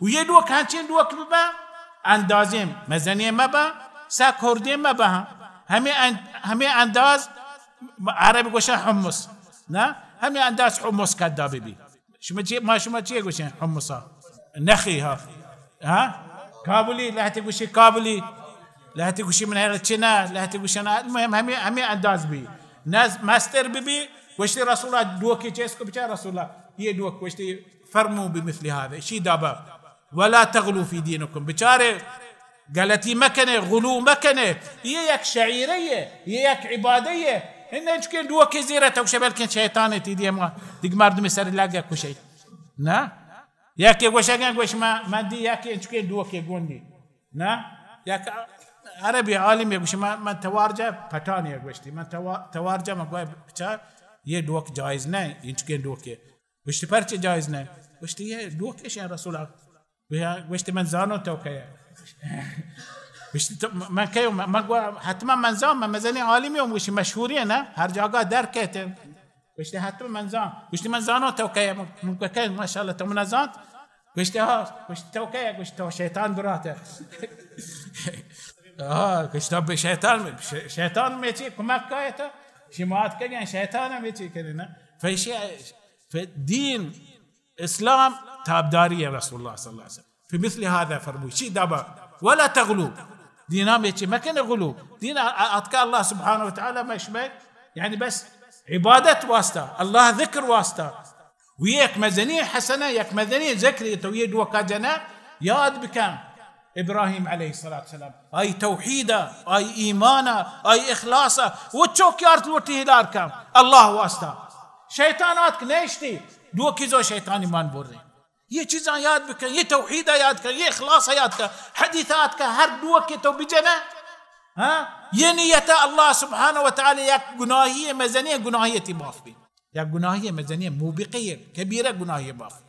و یہ ڈوک ہنچیں ڈوک ببا، اندازیں مزنیں مبا، سک ہردیں مبا۔ ہمیں ان-، ہمیں انداز عرب گوشن حمص، نا؟ ہمیں انداز حمص کدا ببی۔ شما چی، ما شما چی گوشن؟ حمصا۔ نخی ها۔ ها؟ کابلی، لہتے گوشی کابلی۔ لہتے گوشی من ہیل چنا، لہتے گوشن، المهم ہمیں، ہمیں انداز بی۔ نز مستر ببی، گوشتی رسول اللہ ڈوکی چیز کو بچا رسول اللہ۔ یہ ڈوک گوشتی فرمو بمثل هذا، شی دابا۔ ولا تغلو فی دینکم، بچارے غلطی مکنے، غلو مکنے۔ یہ یک شعیرے ہے، یہ یک عبادے ہے۔ انہیں چکیں ڈوکے زیرہ تو گوشے بلکن شیطان تی دی ہم دیگ مردم سر لگ کشے۔ نا؟ یکے گوشگیں گوش من، من دی یکے انچکیں ڈوکے گوندی۔ نا؟ یک عربی عالمی گوش من، من توارجہ پٹانی گوشتی۔ من توا-، توارجہ من گوشت بچار یہ ڈوک جائز نہیں، انچکیں ڈوکے۔ گوشتی پرچے جائز نہیں؟ گوشتی یہ ڈوکے شیں رسول اللہ۔ گوشتی من زانو تو کئے۔ گوشتی تو من کئے؟ من گو حتما من زان، من مزنی عالمی ہوں، گوشتی مشہوری ہے نا، ہر جاگہ در کہتے۔ گوشتی حتما من زان۔ گوشتی من زانو تو کئے؟ من گو کئے؟ ماشاءاللہ تو من زانت؟ گوشتی ہا۔ گوشتی تو کئے؟ گوشتی تو شیطان برات ہے۔ ہا، گوشتی تو بے شیطان، شیطان میں چی کمک کئے تو؟ شمات کہیں شیطان میں چی کرے نا؟ فیشی، فی دین اسلام تابداری ہے رسول اللہ صلی اللہ علیہ وسلم۔ فی مثل هذا فرموی، چی دابا؟ ولا تغلو۔ دینا میں چی مکن غلو۔ دین آ-، آ-، آتکا اللہ سبحانہ و تعالی میں شمئے، یعنی بس عبادت واسطہ، اللہ ذکر واسطہ۔ و یک مزنی حسنہ، یک مزنی ذکر تو یہ ڈوکا جنہ یاد بکن۔ ابراہیم علیہ الصلوۃ والسلام، آئی توحید، آئی ایمان، آئی اخلاص، وہ چوک یارت لوٹی ہلار کن اللہ واسطہ۔ شیطان آتک نیشتی، ڈوکی زو شیطانی مان بر رہے۔ یہ چیزاں یاد بکن، یہ توحید یاد کن، یہ اخلاص یاد کن، حدیث یاد کن، ہر ڈوکے تو بجنہ۔ ہاں؟ یہ نیت اللہ سبحانہ و تعالی یک گناہی مزنی گناہی تی معاف بی۔ یک گناہی مزنی موبقہ کبیرہ گناہی معاف بی۔